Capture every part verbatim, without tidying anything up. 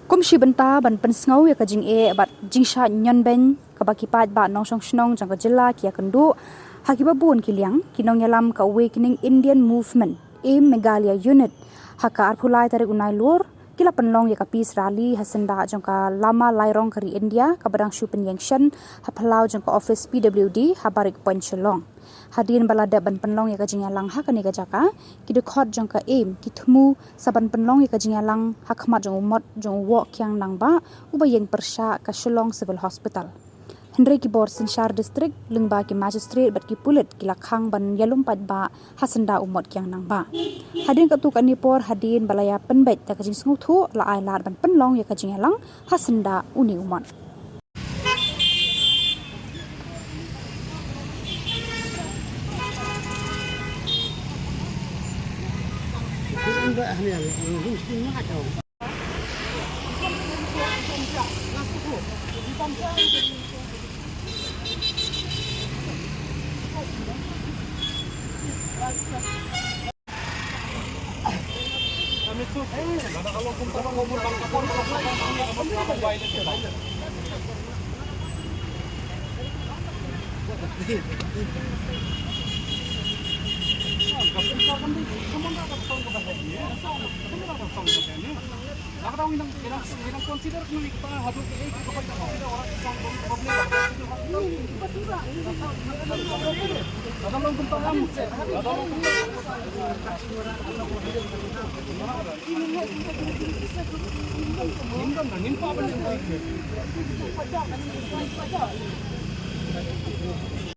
Kum shi bynta ban pynsngew ïa ka jingeh bad jingshah ñion beiñ kaba ki paidbah nongshong shnong jong ka jylla ki ïa kynduh, ha kiba bun ki liang ki nongïalam ka Awakening Indian Movement, AIM Meghalaya Unit, ha ka arphew lai tarik u Nailur ki la pynlong ïa ka peace rally ha syndah jong ka lama lairong ka ri India kaba dang shu pynïeng shen ha phyllaw jong ka office P W D ha Barik Point Shillong. Hadien ba la dep ban pynlong ïa ka jingïalang ha kane ka jaka, ki dkhot jong ka AIM ki thmu sa ban pynlong ïa ka jingïalang ha khmat jong u mot jong u Woh Kiang Nangbah uba ïeng pyrshah ka Shillong Civil Hospital. Hynrei ki bor synshar district lyngba ki magistrate bad ki pulit ki la khang ban ïalum paidbah ha syndah u mot Kiang Nangbah. Hadien katto katne por, hadien ba la ïa pynbeit da ka jingsngewthuh, la ai lad ban pynlong ïa ka jingïalang ha syndah une u mot.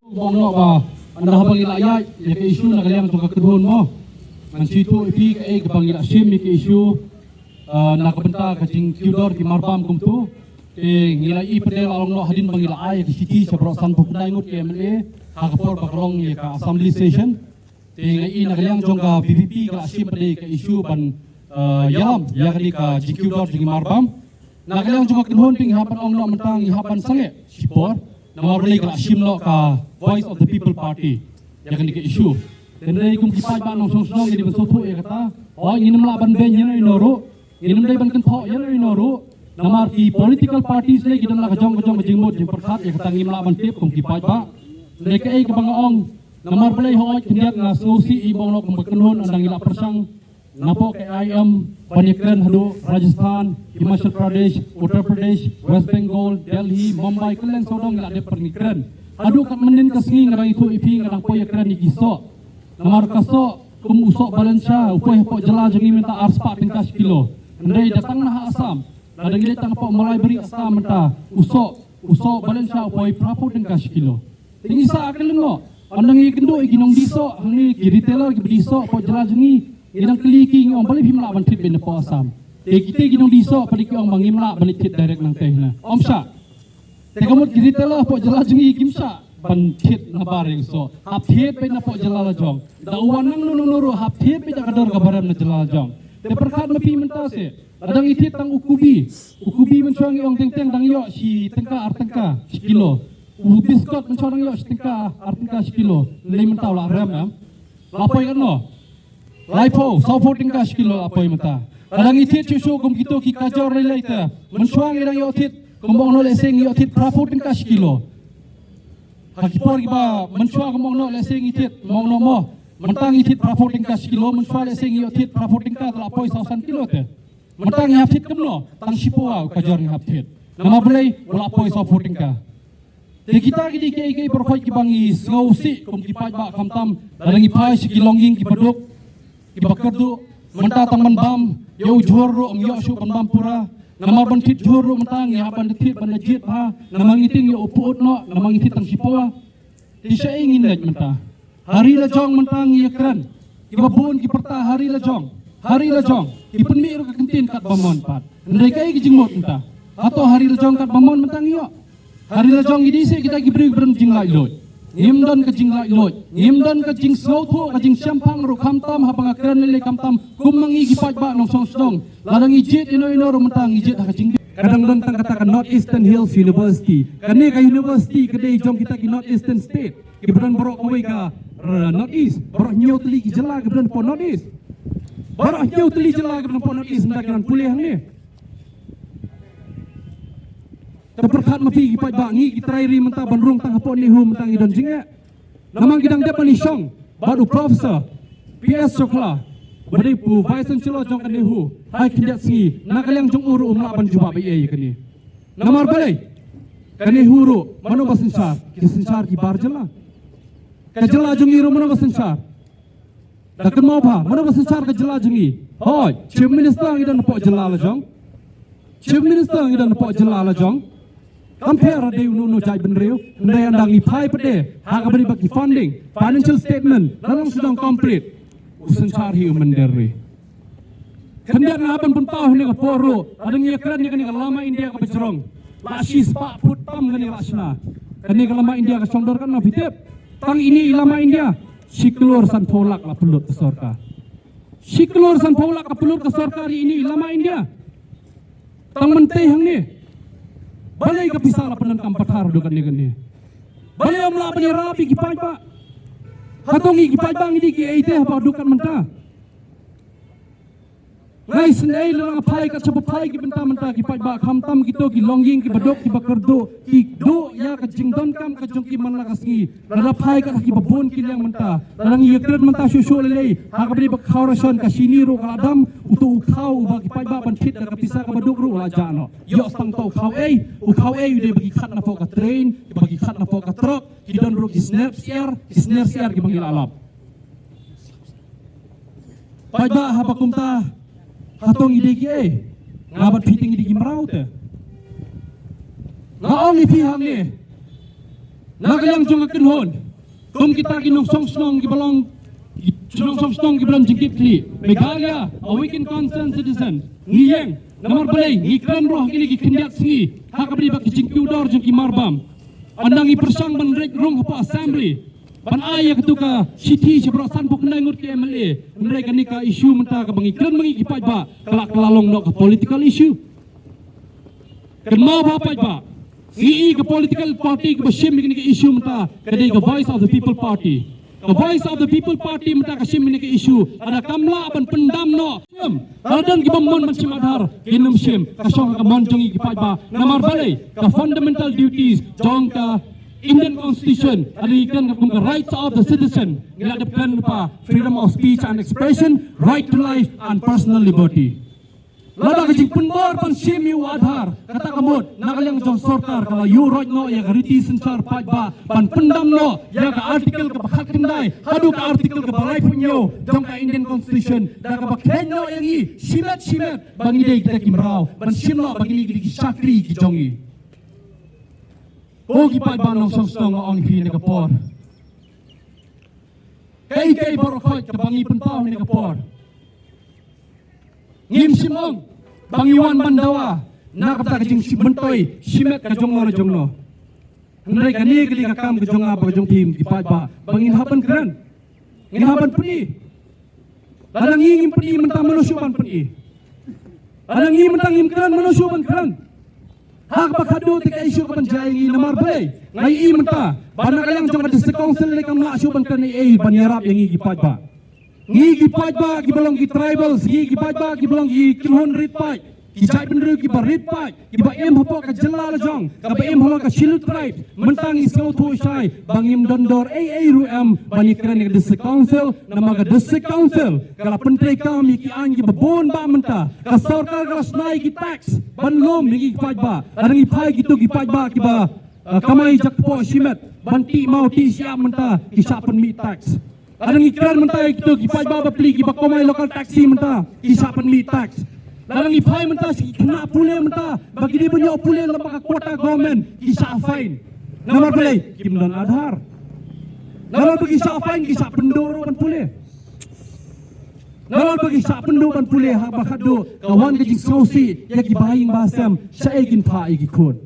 Bong noh ba, ynda haba ngi la ïaid ïa ka issue na ka liang jong ka kynhun mo, ngan shu ïathuh ïa phi kaei kaba ngi la shim ïa ka issue, ah, na ka bynta ka jingkiew dor ki marbam kumto. Te ngi la ïohi pat de la long noh hadien ba ngi la ai ïa ka shithi sha baroh sanphew khyndai ngut ki M L A ha ka por ba ka long ïa ka assembly session. Te nga ïohi na ka liang jong ka V P P ka la shim pat de ka issue ban, eh, ïalam ïa kane ka jingkiew dor jong ki marbam. Na ka liang jong ka kynhun te ngi hap ban ong noh mynta ngi hap ban sangeh shipor. Namar balei ka la shim noh ka Voice of the People Party ïa kane ka issue. Hynrei kum ki paidbah nongshong shnong ngi dei ban sngewthuh ïa kata. Hooid, ngin ym lah ban beiñ ïano ïano ruh. Ngin ym dei ban kynthoh ïano ïano ruh. Namar ki political parties lei ki don la ka jong ka jong ka jingmut jingpyrkhat, ïa kata ngim lah ban tip kum ki paidbah. Hynrei kaei kaba nga ong, namar balei hooid khyndiat nga sngewsih ïa i bong noh kum ka kynhun ynda ngi la pyrshang napoh ka I I M ban ïakren haduh Rajasthan, Himachal Pradesh, Uttar Pradesh, West Bengal, Delhi, Mumbai, kylleng sawdong ngi la dep ban ïakren. Haduh katne mynnin ka sngi nga dang ïathuh ïa phi nga dang poi ïakren ïa ki soh. Namar ka soh kum u soh Balenshah u poi hapoh jylla jong ngi mynta arspah tyngka shi kilo. Hynrei da tang na ha Assam, lada ngi leit tang hapoh Malaibari Assam mynta, u soh, u soh Balenshah u poi phraphew tyngka shi kilo. Te ngi sa kylleng noh, ynda ngi kynduh ïa ki nongdih soh hangne, ki retailer kiba dih soh hapoh jylla jong ngi, ngi dang kylli ki, ngi ong balei phim lah ban thied beit napoh Assam. Te kita ki nongdih soh pat ki ong ba ngim lah ban leit thied direct nangtei hana. Ym shah. Te ka mut ki retailer hapoh jylla jong ngi kim shah ban thied na bar ïa u soh. Hap thied beit napoh jylla la jong. Da u wan nangno nangno ruh hap thied beit da ka dor kaba rem na jylla la jong. Te pyrkhat ma phi mynta seh, lada ngi thied tang u kubi, u kubi mynshuwa ngi ong teng teng dang ïoh shi tyngka ar tyngka shi kilo. U biskot mynshuwa dang ïoh shi tyngka ar tyngka shi kilo. Lei mynta u la rem em. La poi katno? Laiphew, sawphew tyngka shi kilo la poi mynta. Lada ngi thied shuh shuh kum kito ki kajor lei lei te, mynshuwa ngi dang ïoh thied, kum ba ong noh lehse ngi ïoh thied phraphew tyngka shi kilo. Ha ki por kiba mynshuwa kum ba ong noh lehse ngi thied, kum ba ong noh mo, mynta ngi thied phraphew tyngka shi kilo, mynshuwa lehse ngi ïoh thied phraphew tyngka te la poi saw san kilo te. Mynta ngi hap thied kumno? Tang shiphew kajor ngi hap thied. Namar balei? U la poi sawphew tyngka. Te kita ki dei kiei kiei baroh khoit kiba ngi sngewsih kum ki paidbah, khamtam lada ngi phai sha ki longïing kiba duk, kiba kyrduh. Mynta tang ban bam ïa u jhur ruh ym ïoh shuh ban bam pura. Namar ban thied jhur ruh mynta ngi hap ban da thied ban da jied bha. Namar ngi tieng ïoh u pyut noh, namar ngi thied tang shiphew. Te shaei ngin leit mynta? Ha ri la jong mynta ngi ïakren. Kiba bun ki pyrta ha ri la jong, ha ri la jong. Ki pynmih ruh ka kyntien katba mon pat. Hynrei kaei ka jingmut mynta? Hato ha ri la jong katba mon mynta ngi ïoh? Ha ri la jong ngi dei seh kita ki briew kiba don jinglaitluid. Ngim don ka jinglaitluid, ngim don ka jingsngewthuh, ka jingshemphang ruh khamtam haba nga kren lei lei, khamtam kum ma ngi ki paidbah nongshong shnong. Lada ngi jied ïano ïano ruh mynta ngi jied ha ka jingbiang. Ka dang don tang kata ka North Eastern Hills University. Kane ka university ka dei jong kita ki North Eastern State. Kiba don baroh kawei ka, uh, North East. Baroh hynñiew tylli ki jylla kiba don hapoh North East. Baroh hynñiew tylli jylla kiba don hapoh North East mynta ki don pule hangne. Te pyrkhat ma phi ki paidbah, ngi ki trai ri mynta ban rung tang hapoh NEHU mynta ngi don jingeh. Namar ngi dang dep ban ïashong bad u Professor P S Shukla, ba dei u Vice Chancellor jong ka NEHU, ha ki khyndiat sngi na ka liang jong u ruh um lah ban jubab ei ei ïa kane. Namar balei? Ka NEHU ruh mano ba synshar? Ki synshar ki bar jylla. Ka jylla jong ngi ruh mano ba synshar? Da kynmaw bha, mano ba synshar ka jylla jong ngi? Hooid, Chief Minister ngi don hapoh jylla la jong. Chief Minister ngi don hapoh jylla la jong. Kam pher ha dei uno uno jaitbynriew, hynrei ynda ngi phai pat de ha kaba dei ba ki funding, financial statement, la long shu dang complete, u synshar hi u mynder ri. Khyndiat nga ban pynpaw ha kane ka por ruh, hadang ïa kren ïa kane ka lama India kaba jrong, la shi spah phut tam kane ka la shna. Kane ka lama India ka shong dor katno phi tip? Tang ine i lama India, shi klur sanphew lak la pynlut ka sorkar. Shi klur sanphew lak ka pynlut ka sorkar ïa ine i lama India. Tang mynta hangne, balei ka pisa la pyndonkam pathar haduh katne katne? Balei ym lah ban ïarap ïa ki paidbah? Hato ngi ki paidbah ngi dei kiei te haba haduh kat mynta? Nga isynei lada nga phai kat shaba phai ki bynta mynta ki paidbah, khamtam kito ki longïing kiba duk kiba kyrduh, ki duh ïa ka jingdonkam ka jong ki man la ka sngi. Lada phai kat ha kiba bun ki liang mynta, lada ngi ïakren mynta shuh shuh lei lei ha kaba dei ba ka khaw ration, ka shini ruh ka la dam, uto u khaw uba ki paidbah ban thied da ka pisa kaba duk ruh la jah noh. Ïoh tang uto u khaw ei, u khaw ei u dei ba ki khat napoh ka train, ba ki khat napoh ka truck, ki don ruh ki sner syiar, ki sner syiar kiba ngi la lap. Paidbah, haba kumta, hato ngi dei kiei? Nga bad phi te ngi dei ki mraw te? Nga ong ïa phi hangne, na ka liang jong ka kynhun, kum kita ki nongshong shnong kiba long, ki nongshong shnong kiba long jingkitkhlieh, Meghalaya, a weekend concerned citizen, ngi ïeng. Namar balei? Ngi kren ruh ha kine ki khyndiat sngi ha kaba dei ba ki jingkiew dor jong ki marbam. Ynda ngi pyrshang ban leit rung hapoh Assembly ban ai ïa katu ka shithi sha baroh sanphew khyndai ngut ki MLA, hynrei kane ka issue mynta kaba ngi kren ma ngi ki paidbah, ka la, ka la long noh ka political issue. Kynmaw bha paidbah, ngi i ka political party kaba shim ïa kane ka issue mynta ka dei ka Voice of the People Party. Ka Voice of the People Party mynta ka shim ïa kane ka issue, lada kam lah ban pyndam noh. Shim. Lada don kiba mon ban shim Aadhaar, kin ym shim. Ka shong ha ka mon jong ngi ki paidbah. Namar balei? Ka fundamental duties jong ka Indian Constitution, hadien ngi kren ka kum ka rights of the citizen, ngi la dep kren lypa freedom of speech and expression, right to life and personal liberty. Lada ka jingpynbor ban shim ïa u Aadhaar, kata ka mut na ka liang jong sorkar ka la ïuh roit noh ïa ka riti synshar paidbah ban pyndam noh ïa ka article kaba khatkhyndai haduh ka article kaba laiphew hynñiew jong ka Indian Constitution, da kaba kheiñ noh ïa ngi shimet shimet ba ngi dei kita ki mraw, ban shim noh ba kine ki dei ki shakri ki jong ngi. Ko ki paidbah nongshong shnong, nga ong ïa phi ha kane ka por, kaei kaei baroh khoit kaba ngi pynpaw ha kane ka por, ngim shym ong ba ngi wan ban dawa na kata ka jingshim myntoi shimet ka jong no na jong no. Hynrei kane ka dei ka kam ka jong nga bad ka jong phi ki paidbah ba ngin hap ban kren, ngin hap ban pyni. Lada ngi ngim pyni mynta, mano shuh ban pyni? Lada ngi mynta ngim kren, mano shuh ban kren? Ha kaba khadduh te ka issue ka ban jia ïa ngi. Namar balei? Nga ïohi mynta ba na ka liang jong ka District Council lei kam lah shuh ban kren ei ei ban ïarap ïa ngi ki paidbah. Ngi ki paidbah kiba long ki tribals, ngi ki paidbah kiba long ki kynhun rit paid, ki jaitbynriew kiba rit paid, kiba im hapoh ka jylla la jong, kaba im halor ka Scheduled Tribe, mynta ngi sngewthuh shai ba ngim don dor ei ei ruh em ban ïakren ïa ka District Council. Namar ka District Council ka la pyntreikam ïa ki aiñ kiba bun bha mynta. Ka sorkar ka la shna ïa ki tax ban lum ïa ki paidbah. Lada ngi phai kito ki paidbah kiba, eh, kamai jakhpoh shimet ban tih maw tih shyiap mynta, ki shah pynmih tax. Lada ngi kren mynta ïa kito ki paidbah bapli kiba kamai local taxi mynta, ki shah pynmih tax. Lada ngi phai mynta sha ki khynnah pule mynta ba ki dei ban ïoh pule lyngba ka quota government, ki shah fine. Namar balei? Kim don Aadhaar. Namar ba ki shah fine, ki shah pynduh ruh ban pule. Namar ba ki shah pynduh ban pule, ha kaba khadduh ka wan ka jingsngewsih ïa ki bahaïing bahasem, shaei kin phah ïa ki khun.